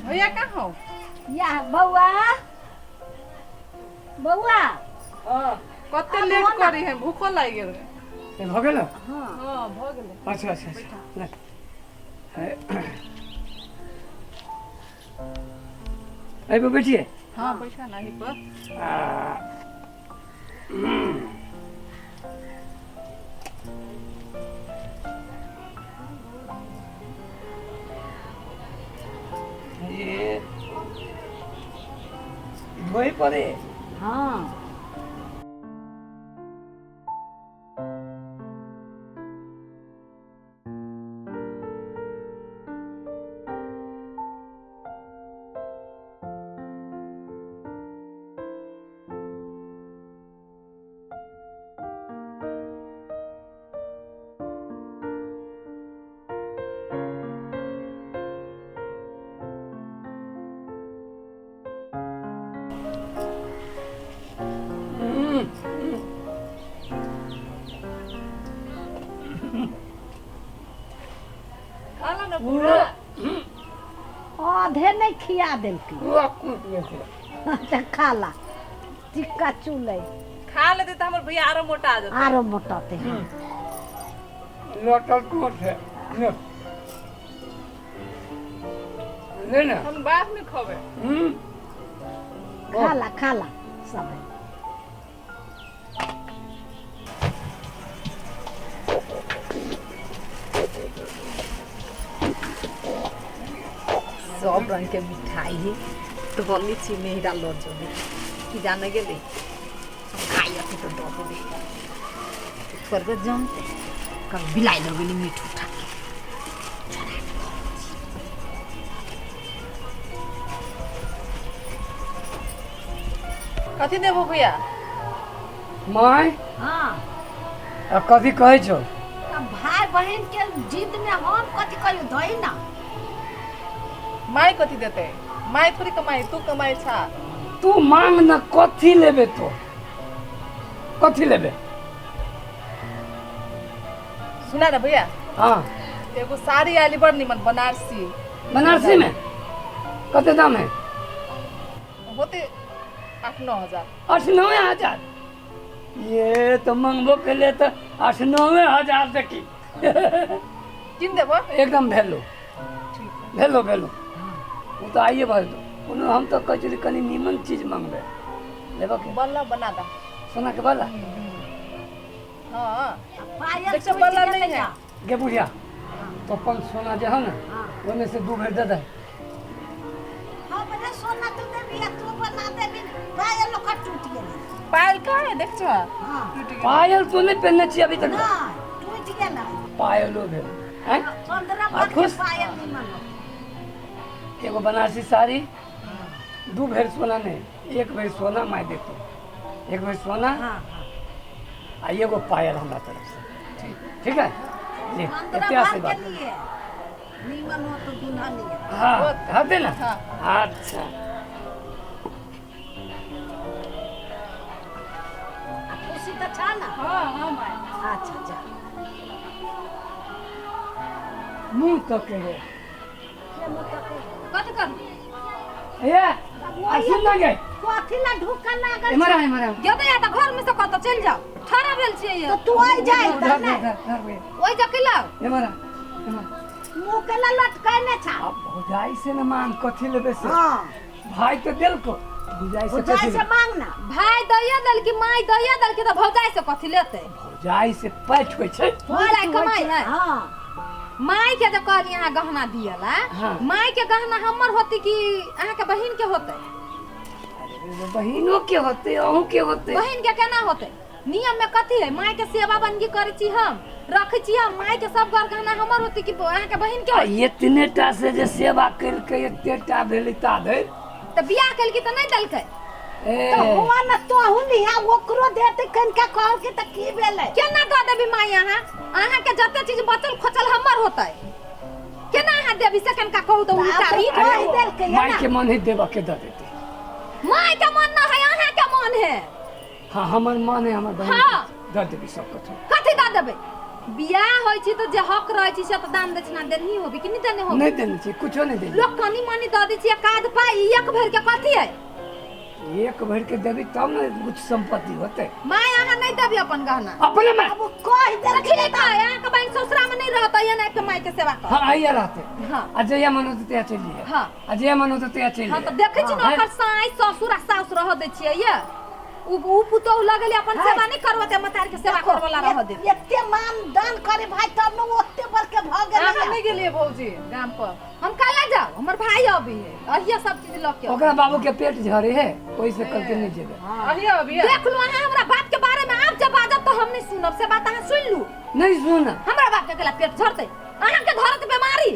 भैया कहाँ हो? या बौआ, बौआ। हाँ। कते आब लेट हो ना। करी है, भूखो लागि गेल। ए, भऽ गेल? हाँ। हाँ, भऽ गेलै। अच्छा अच्छा अच्छा, ले। हे। एहि पर बैठिए। हाँ, बैठा ना एही पर। आ, ये धोए पड़े। हाँ। खा लो ना पूरा। आधे नहीं खिया देलकै। पूरा कूट गेल। तऽ खा ला, टिक्का चूलै। खा लेते तऽ हमर भैया आरो मोटा जेतै। आरो मोटते। हाँ। लटल कोट है, ले ले ना। हम बाद में खबै। खा ला, खा ला सब। सब रंग के मिठाई है तो बोली छी मेहरा लो जो की जाने गेले खाई अथी तो दऽ देबै थोड़बे जमते कल बिलाई लऽ गेली मीठ उठा के। कथी देबो भैया? माय। हाँ। आ कथी कहै छौ? अब भाई बहन के जिद में हम कथी कहियो, दही ना। माय कथी देतै? माय थोड़ी कमाई, तू कमाई छा। तू मांग न, कथी लेबे तो, कथी लेबे? सुना ना भैया। हाँ। एगो साड़ी आयली बड़ निमन बनारसी। बनारसी में कते दाम है? होते 8-9 हजार। 8-9 हजार? ये तो मंगबो के लिए तो 8-9 हजार देखी। किन देबो? एकदम भेलो। ठीक है। भेलो भेलो, ओ तऽ आइए भऽ जेतौ। कोनो हम तऽ कहै छली कनि नीमन चीज मंगबै लेबऽ के। बल्ला बना दा। सोना के बाला? हाँ। पायल देखियौ, टूटि बल्ला गेलै नहि है। या। गे बुढ़िया, तो अपन सोना जे है ना, हाँ। ओहिमे से 2 भरि दे दे। हमरे सोना तू देबी आ तू बना देबी, पायल ओकर टूटि गेलै। पायल कहाँ है, देख छो? हाँ। टूटि गेलै। पायल तो नहीं पहनने छी अभी तक? नहि, टूटि गेलै। पायलो भेल हैं? 15 आ भर के खुश? पायल निमन होतै। एगो बनारसी साड़ी, 2 भरि सोना नहीं, 1 भरि सोना माय देतो, 1 भरि सोना। हाँ हाँ। आ एगो पायल हमरा तरफ से। ठीक है, ले। 15 एते भर के आशीर्वाद लिए निमन हो तो दुल्हा लिए। हाँ, हते ना। हाँ। अच्छा। आ खुशी तऽ छा ना? हाँ हाँ माय। अच्छा, जा। मुँह तक के के मुँह तकै? कथी करू? ए, आ सुन ना गे। कथी ला ढुका लागल? इमहर आ, इमहर आ। गेबै आ तऽ घर में से कतऽ चलि जाउ, ठड़ा भेल छियै तऽ तू आइ जाय धर तऽ धर नहि। धर धर भैया। ओहि जे केलौ। इमहर आ, इमहर। मुँह के ला लटकैने छा? अब भौजाई से न मांग, कथी लेबे से। हाँ। भाई तो देलको, भौजाई से भौजाई कथी से लेबे? मांग ना। भाय दैये देलकी, माय दैये देलकी, तऽ भौजाई से कथी लेतै? भौजाई से पैठ होइ छै। भौजाई कमाइ है? हाँ। माय के जे कहली अहाँ गहना दियला, हाँ। माय के गहना हमर होती कि अहाँके बहिन के होतै? अरे, बहिनो के होते, अहूँ के होते। बहिन के केना होतै? नियम में कथी है? माय के सेवा बनगी करै छी हम, रखै छी हम, माय के सब गर गहना हमर होती कि अहाँके बहिन के आ होती? एतने टा से जे सेवा केलकै, एते टा भेलै ता धरि। तऽ बियाह केलकी तऽ नहि देलकै। ए। तऽ हुआ न, तोहू लिहा, ओकरो देते कनिका कहल के तऽ की भेलै? केना दऽ देबी माय? अहाँ अहाँके जते चीज बचल खोचल हमर होतै, केना अहाँ देबी से कनिका कहू तऽ उल्टा। तऽ ई कहि देलकै है माय ना। के मन है देबऽ के, दऽ देते। माय के मन न है, अहाँ के मन है। हाँ, हमर मन है, हमर बहिन हाँ। के दऽ देबी सब कथी। कथी दऽ देबै? बियाह होइ छै त जे हक रहै छै से त दान दक्षिणा देनही होबी कि नहीं देने होबी? नहीं देने छी, कुछो नहीं देने। लोग कनी मनी दऽ दै छै, एक आध पाइ एक भरि के कथी है? एक भर के देबी तब ने कुछ संपत्ति होते। My अहाँ नहीं देबी अपन गहना। अपने में अब कह दे ठीक है, अहाँ के बहन ससुरा में नहीं रहता, ये ना के my के सेवा कर। हां आइया रहते। हां अजय मन होते ते चलिए। हां अजय मन होते ते चलिए। हां त देखै छी न ओकर सास ससुर आ सास रह दै छियै ये। उ पुतोहु लगले अपन सेवा नहीं करवते, मतार के सेवा करवला रह दे। एते मान दान करे भाई तब न ओते बड़ के भ गेलै। अहाँ नहीं गेलियै भौजी गाम पर? हम काला जाओ, हमर भाई अभी है, अहिया सब चीज ल के। ओकरा बाबू के पेट झरे है, ओइ से कल के नहीं जेबे। अहिया अभी देख लू अहाँ हमरा बाप के बारे में आप जब बाजब तो हम नहीं सुनब, से बात अहाँ सुन लू। नहीं सुन। हमरा बाप के केला पेट झरते, अहाँ के धरत बीमारी।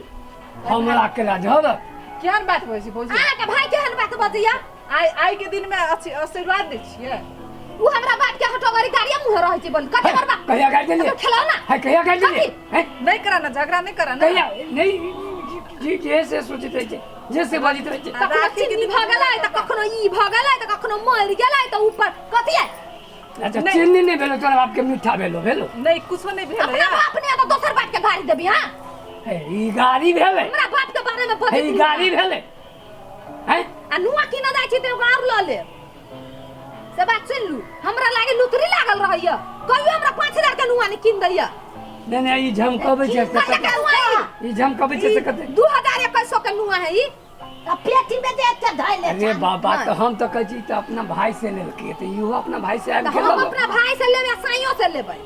हमरा केला झरत? केहन बात बजै छी भौजी? अहाँ के भाई केहन बात बजैया? आई आई के दिन में अच्छी आशीर्वाद दै छियै। उ हमरा बाप के हटोगरी गाड़िया मुंह रहै छै बोल। कथि करबा? कहिया गाड़ी देलियै? खेलाओ ना। है कहिया गाड़ी देलियै? नहीं करा ना, झगड़ा नहीं करा ना। कहिया नहीं जी जैसे सोचित रहै छै, जैसे बाजित रहै छै। कखनो चीनी भ गेलै त कखनो ई भ गेलै त कखनो मरि गेलै त ऊपर कथि है? अच्छा चीनी नहीं भेलो तोरा बाप के मीठा भेलो भेलो? नहीं कुछो नहीं भेलो। अपना बाप ने त दोसर बाप के गाड़ी देबी। हां हे ई गाड़ी भेलै। हमरा बाप के बारे में बजै हे ई गाड़ी भेलै। हैं आ नुआ किन जाइ छी त एगो आर ल ले। से बात सुन लू, हमरा लागे लुतरी लागल रहैया, कहियो हमरा 5000 के नुआ नहीं किन दैया। नहीं नहीं ई झमकबै छै से कते, ई झमकबै छै से कते? 2100 के नुआ है ई। त पेटी में दे के धइ ले। अरे बाबा त हम त कहै छी त अपना भाई से लेलकै त इहो अपना भाई से आबि गेल। हम अपना भाई से लेबै, साइयो से लेबै।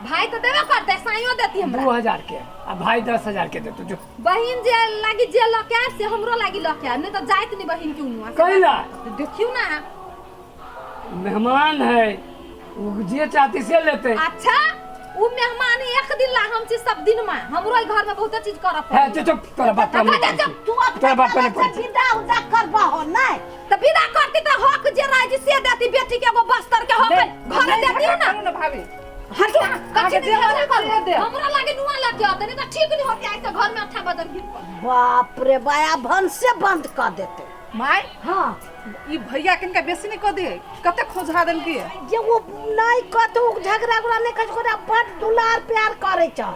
भाई त देबे करतै, साइयो देती हमरा 2000 के आ भाई 10000 के देतो। जो बहिन जे लागी जे ल के आब से हमरो लागी ल के आब, नहीं त जाइत नहीं बहिन के नुआ। कैला देखियो ना मेहमान है, वो जे चाहती से लेते। अच्छा उ मेहमान एक दिन ला, हम चीज सब दिन में हमरो घर में बहुत चीज करब। है चुप तोरा बात पर तू अपना बाप पर विदा उदा करबा हो नहीं त विदा करती त हक जे राजी से देती बेटी के एगो बस्तर के हक घर देती ना। ना भाभी हटो कथि दे हमरा लागे नुआ लग के आते नहीं त ठीक नहीं होती। आई से घर में अच्छा बदल गिर। बाप रे बाया भनसे बंद कर देते my. हां ई भैया किनका बेसी नहीं कह दे, कते खोजा देलकी जे वो नहीं कतो झगड़ा उगड़ा नहीं कर, ओकरा बड़ दुलार प्यार करे छै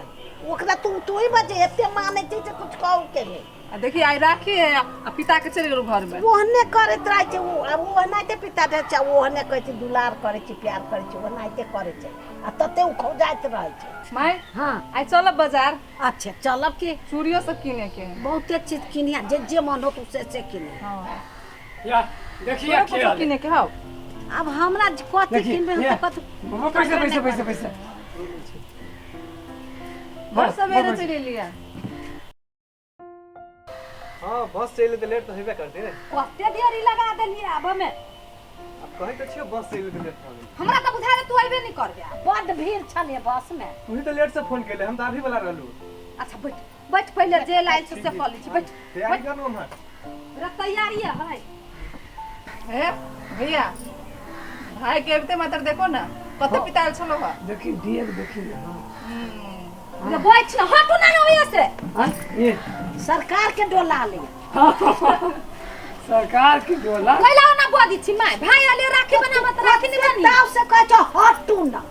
ओकरा। तू तू ही बजे एते माने छै जे कुछ कहू के नहीं। आ देखी आई राखी है आ पिता के चलि गेल घर में, ओहने करैत रहै छै उ। आ ओहनाइते पिता दे छै, ओहने कहै छै दुलार करे छै प्यार करे छै, ओहनाइते करे छै आ तते उ खोजाइत रहै छै। My हां आई चलब बाजार। अच्छा चलब के चूड़ियो सब किने के बहुते चीज किनिया, जे जे मन हो तू से किने। हां या देखिए के किने के हौ। अब हमरा कथि किनबे हम त कथि पैसा पैसा पैसा पैसा बस सवेरे चलि लिया। हां बस चलि त लेट त हेबे करते। कते देरी लगा देलियै आब हमे? अब कहै त छियो बस चलि त लेट भ गेल। हमरा त बुझायल तू आइबे नहीं करबे, बड भीड़ छले बस में। तू ही त लेट से फोन केले, हम त आभी वाला रहलू। अच्छा बैठ बैठ, पहिले जे लायल छै से क लै छी। बैठ तैयारी कर लो हम। रे तैयारी है भाई। हे भैया भाई के अबते मात्र देखो ना कते पिताल छलो हा। देखी दिए देखी। हां रे बैठ ना, हटू ना होय से। हां ये सरकार के डोला ले। सरकार की डोला कैला ना बोदी छी my भाई अले राखी बनावत राखी नहीं बनी ताव से कहै छ हटू ना।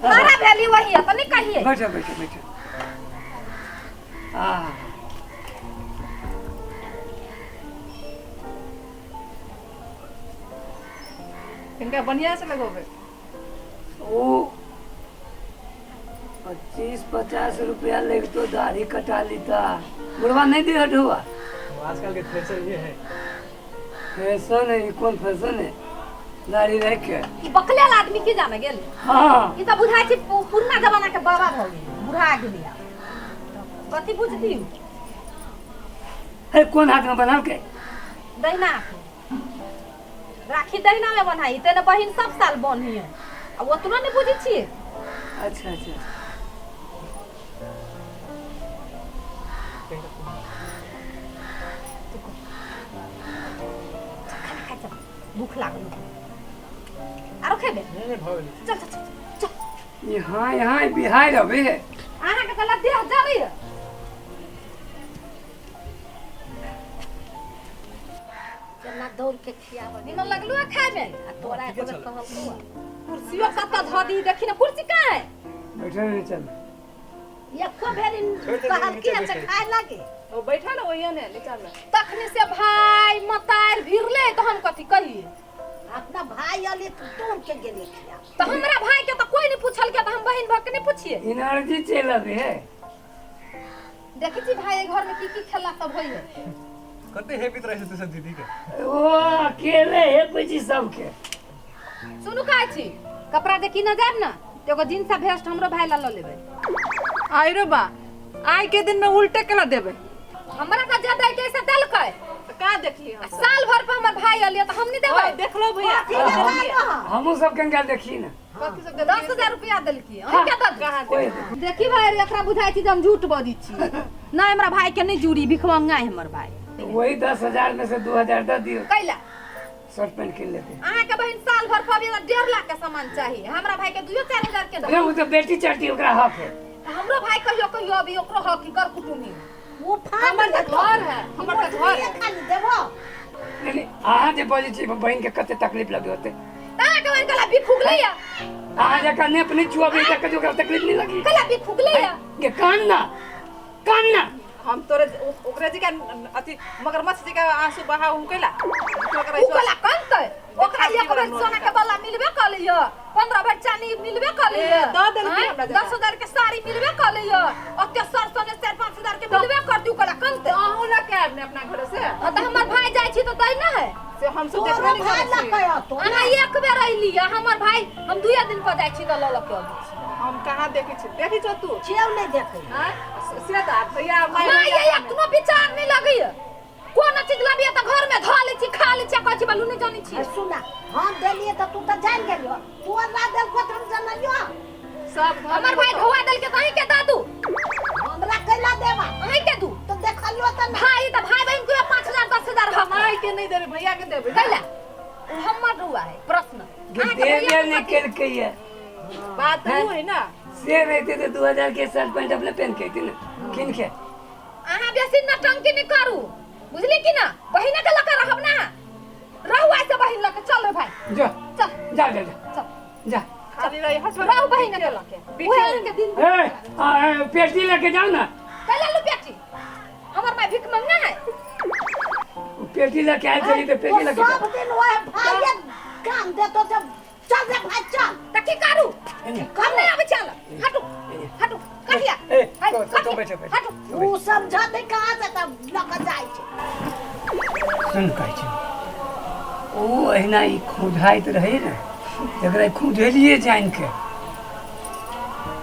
हरा भेली वही है त नहीं कहिए। बैठ बैठ बैठ। आ इनका बढ़िया से लगोबे। ओ 25-50 रुपया लेके तो दाढ़ी कटा लेता बुढ़वा नहीं दे हटुआ। आजकल के फैशन ये है। फैशन है? ये कौन फैशन है दाढ़ी रख के? ई बकलेल आदमी के जाने गेल। हां ई त बुझाय छै पुरना जमाना के बाबा भ गेल, बुढ़ा गेल। कथि बुझती है? कौन हाथ में बनाव के? दहिना राखी दहिना में बनाई तेने बहिन सब साल बन्ही है, आ ओतनो नहीं बुझै छियै। अच्छा अच्छा खाना खाइ चल, भूख लागल। आरो खेबे? नहीं नहीं भ गेल। चल चल चल। यहाँ यहाँ बिहार अबे है। अहाँ के गलत देह जरी है। चना दौड़ के खियाब निमन लगलू है खाय में? आ तोरा एक बेर कहलू कुर्सियो कत धऽ दी, देखी ना कुर्सी कहाँ है? बैठे नहीं चल। एको भेर छोड़ि दे, कहलकी नीचे से बैठे। खाए लागे। ओ बैठा ना वही ने नीचा में। तखनी से भाई मतार भिरले तो हम कथी कहिए? अपना भाई अली तो तोड़ के गेले खिया। तो हमरा भाई के तो कोई नहीं पूछल के, तो हम बहन भग के नहीं पूछिए। एनर्जी चल अबे है। देखै छी भाई घर में की की खेला सब होइए। कते हेपित रहे तू सब दीदी के। ओ अकेले हे पैची सबके। सुनू कहै छी कपड़ा देखी न जायब ना तो एगो जींस आ भेस्ट हमरो भाई ला ल लेबै। आइरो बा आइ के दिन में उल्टे केला देबे। हमरा का ज्यादा के ऐसे देलकै तो का देखली हम आ साल भर पर हमर भाई अलिए तो हम नहीं देबै। ओए, देख लो भैया। कथी देलकै? हमहूँ सब कंगाल देखी ना। कथी सब देलकै? 10,000 रुपया देलकी। अहीं के दऽ कहाँ कोई देखी भाई रे, एकरा बुझाइ छी जे हम झूठ बजै छी। नहीं हमरा भाई के नहीं जुड़ी, भिखमंगा है हमर भाई। वही 10,000 में से 2,000 दे दियो। कैला? शर्ट पैंट किन लेते। अहाँ के बहिन साल भर पर 1.5 लाख के सामान चाहिए, हमरा भाई के 2-4 हजार के अरे वो तो बेटी चाटी ओकरा हक है। तो हमरो भाई कहियो कहियो अभी ओकरो हक कर कुटुमी। वो फाड़ हमर तऽ घर है, हमर तऽ घर है। खाली देबो। नहीं नहीं अहाँ जे बजै छी बहिन के कते तकलीफ लगे होते। अहाँ के बहिन कला बिख उगलै या? अहाँ जकाँ नेप नहीं छुअबै तक ओकरा तकलीफ नहीं लगी। कला बिख उगलै या? के कान ना कान ना हम तोरे ओकरे जी का अथी मगरमच्छ जी का आंसू बहा हम कैला उ कला कनतै? ओकरा एक बेर सोना के बल्ला मिलबे कलैय, 15 भर चानी मिलबे कलैय, दऽ देलकै हमरा जकाँ। 10,000 के साड़ी मिलबे कलैय, ओते सर सोने 4-5 हजार के मिलबे करती। उ कला कनतै? अहूँ लऽ के आयब ने अपना घर से। हाँ, तऽ हमर भाई जाइ छी तऽ दै ना है। से हम सब तोरो देखबे नहीं भाई करै छी। लऽ के अतो। अहाँ एक बेर अयली, हमर भाई हम 2 दिन पर जाइ छी तऽ लऽ लऽ के अबै छी। हम कहाँ देखै छी? देखै छौ तू? छियौ नहि देखै। आँय? से तऽ भैया माय नहीं ये एतनो विचार नहीं लगैया। कोनो चीज लाबिया तऽ घर में धऽ लै छी, खा लै छी, कहै छी बालू नहीं जानै छी। आ सुना हम देलियै तऽ तू तऽ जान गेलियो, तू ना देलको तऽ हम जानलियो। सब धऽ हमर भाई धोआ देलकै तऽ अहीं के दऽ दू। हमरा कैला देबा? अहीं के दू। तऽ देखलियो तऽ ना। भाई तऽ भाई बहिन के 5,000 10,000 हम माय के नहीं देबै, भैया के देबै। कैला? उ हमर रुआ है प्रश्न। अहाँके देबे भैया नहीं केलकै है। बात उ है ना। से रहते तो 2,000 के शर्ट पैंट अपने पहन के ना किन के। अहाँ बेसी नटंकी नहीं करू, बुझली कि ना? बहिन के लऽ के रहब ना, रहू ऐसे बहिन लऽ के। चल रे भाई जा चल जा जा जा चल जा खाली रही हट रहू बहिन के लऽ के। उहे के दिन ए पेटी लेके जाओ ना। कैला लू पेटी? हमर माय भीख मंगना है। पेटी लेके आए चली तो पेटी लेके सब दिन वह भाई काम देतो जब चल रे भाई चल। त की करू? हम नहीं आबै चल। हटू हटू कटिया। ए तो बैठो बैठो। हटू। उ समझते कहाँ से तब लऽ के जाइ छै। सुन कहै छी ओ अहिना ई खोझाइत रहे ने, एकरा खोझेलिए जानि के।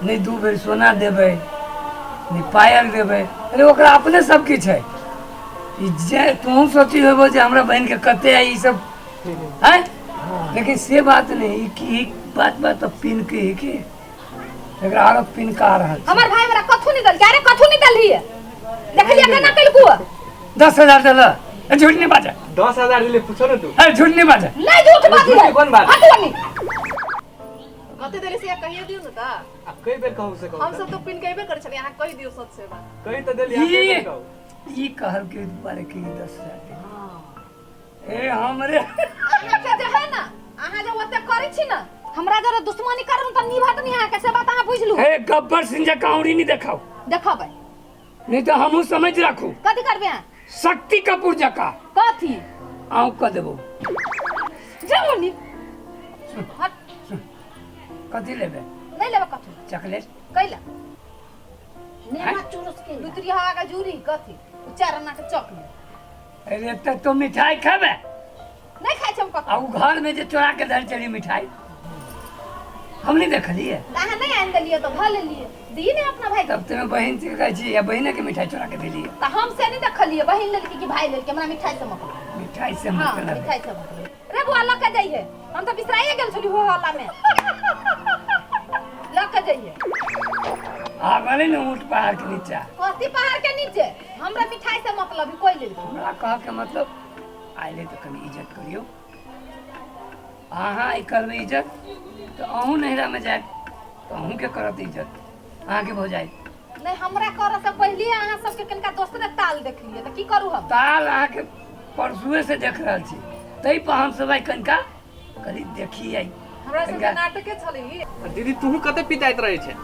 नहीं 2 बेर सोना देबै, नहीं पायल देबै। अरे ओकरा अपने सब किछु है। ई जे तोहूँ सोची होबो जे हमरा बहिन के कते है ई सब है, लेकिन से बात नहीं। ई की बात बात तो पिन के ही के एकरा आरो पिन का रहल। हमर भाई हमरा कथू नहीं देलकै। अरे कथू नहीं देलही? देखलियै केना केलकू? 10,000 देल। झूठ नहीं बाजा। 10,000 देले पूछो ना तू। अरे झूठ नहीं बाजा। नहीं झूठ बाजी। कोन बात? हटू नहीं। कते देले से कहियो दियो न त। आ कई बेर कहू से कहू। हम सब तो पिन कहबे करै छलियै, अहाँ कहि दियो सच से बात। कहि त देली, अहाँ कई बेर कहू। ई कहल के बारे के 10,000 दे। ए हमरे अहाँ के जे है ना, अहाँ जे ओते करै छी ना, हमरा जरा दुश्मनी करब त निभात नहीं अहाँ के, से बात अहाँ बुझलू। हे गब्बर सिंह जकाँ औरी नहीं देखाओ। देखाबै नहीं तो हमहूँ समझ राखू। कथी करबै अहाँ? शक्ति कपूर जकाँ। कथी? आऊँ कह देबो। जाउ नी। हट। कथी लेबै? नहीं लेबै कथी। चॉकलेट? कैला? नेमा चुरुस के लुतरी हवा का जूरी कथी? उ 4 आना के चॉकलेट। अरे त तो मिठाई खेबै? नहीं खाइ छी हम कथी। आ उ घर में जे चोरा के धर चली मिठाई हम नहीं देखलिए। अहाँ नहीं आनि देलिए तो धऽ लेलिए। दी ने अपना भाई। तब तुम्हें बहिन से कहै छी या बहिने के मिठाई चोरा के देलिए। त हम से नहीं देखलिए, बहिन लेलकै कि भाई लेलकै, हमरा मिठाई से मतलब। मिठाई से मतलब। मिठाई से मतलब। रे बुआ लऽ के जाइए, हम तो बिसराइए गेल छली हो हल्ला में। लऽ के जाइए। आ गेलै ने ऊँट पहाड़ के नीचा। कथी पहाड़ के नीचे? हमरा मिठाई से मतलब है, कोई लेलकै। हमरा कह के मतलब आइले तो कनी इज्जत करियो। अहाँ ई करबै इज्जत तो अहूँ नैहरा में जायब तो अहूँ के करत इज्जत, अहाँ के भौजाई। नहीं हमरा करे से पहले अहाँ सबके कनिका दोसरे ताल देखलिए त की करू हम? ताल अहाँ के परसुए से देख रहल छी, तै पर हम सब आई कनिका कनी देखी आई। हमरा सबके नाटके छलै। दीदी तू कते पिताइत रहे छै?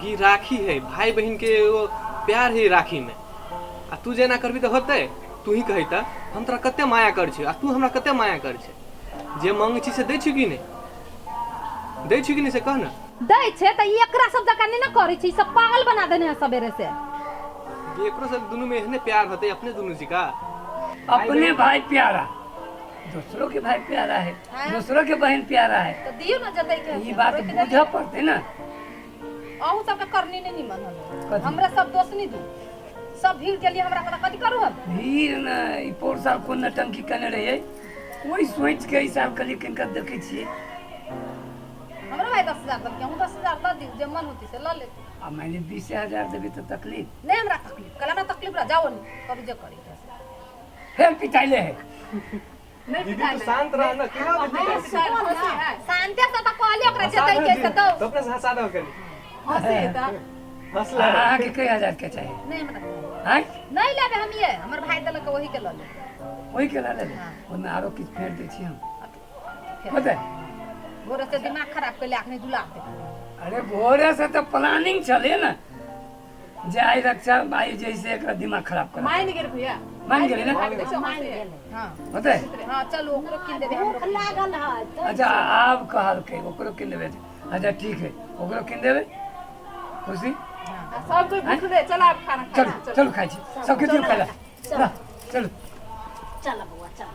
कि राखी है, भाई बहन के एगो प्यार है राखी में। आ तू जेना करबी तऽ होतै? तू ही कही तऽ, हम तोरा कते माया कर छी आ तू हमरा कते माया कर छै। जे मांगै छी से दै छी कि नहि? दै छी कि नहि से कह ने। दै छै तऽ ई एकरा सब जकाँ नहि ने करै छै, ई सब पागल बना देने है सबेरे से। जे एकरो सब दुनू में एहने प्यार होतै अपने दुनू जी का। अपने भाई प्यारा, दूसरों के भाई प्यारा है, दूसरों के बहन प्यारा है। तऽ दियौ ने जतै के। ई बात बुझऽ पड़तै ने। अहूँ सबके करनी नहि निमन हल। कथी? हमरा सब दोष नहीं दू, सब भीड़ के लिए हमरा पता कथी करू हम। भीड़ ने ई पौर साल कोन नटंकी केने रहियै, ओहि सोचि के ई साल कहलियै कनिका देखै छियै। हमरा भाई 10,000 देलकै, अहूँ 10,000 दऽ दियौ, जे मन होतै से लऽ लेतै। आ मानि लिअ 20,000 देबै तऽ तकलीफ नहि? हमरा तकलीफ कल हमरा तकलीफ रह जाओ नहीं करू जे करी के से। फेर पिटाइले है। नहीं। दीदी, पिटाइल तू शांत रह ना, केना देतै? शांते से तऽ कहलियै ओकरा जे दै के से दौ। तो अपने से हंसा दो कनी। हंसी है तऽ। हंसला। अहाँके कई हजार के चाही? नहीं, हमरा आँय? नहीं लेबै हम, ये हमर भाई देलक वही के लऽ लेबै। ओहि के लऽ लेबै? ओहिमे आरो किछु फेर दै छी हम, होतै? भोरे से दिमाग खराब कैले, अखनी दुलार दे। अरे भोरे से तऽ प्लानिंग छलै ने जे आइ रक्षा आइ जैसे एकरा दिमाग खराब कर। मान गेल भैया। मान गेलै ने? देखियौ हंसी है। हाँ। होतै? हाँ, चलू, ओकरो कीन देबै, हमरो भूख कीन देबै। लागल है तऽ। अच्छा, आब कहलकै ओकरो कीन देबै। अच्छा ठीक है, ओकरो कीन देबै, खुशी? आ सब कोई भूखले, चल आब खाना चलू। खाना। चलू, खाइ छी सबके, दियौ खाइ ला, चलू। चल बौआ, चल।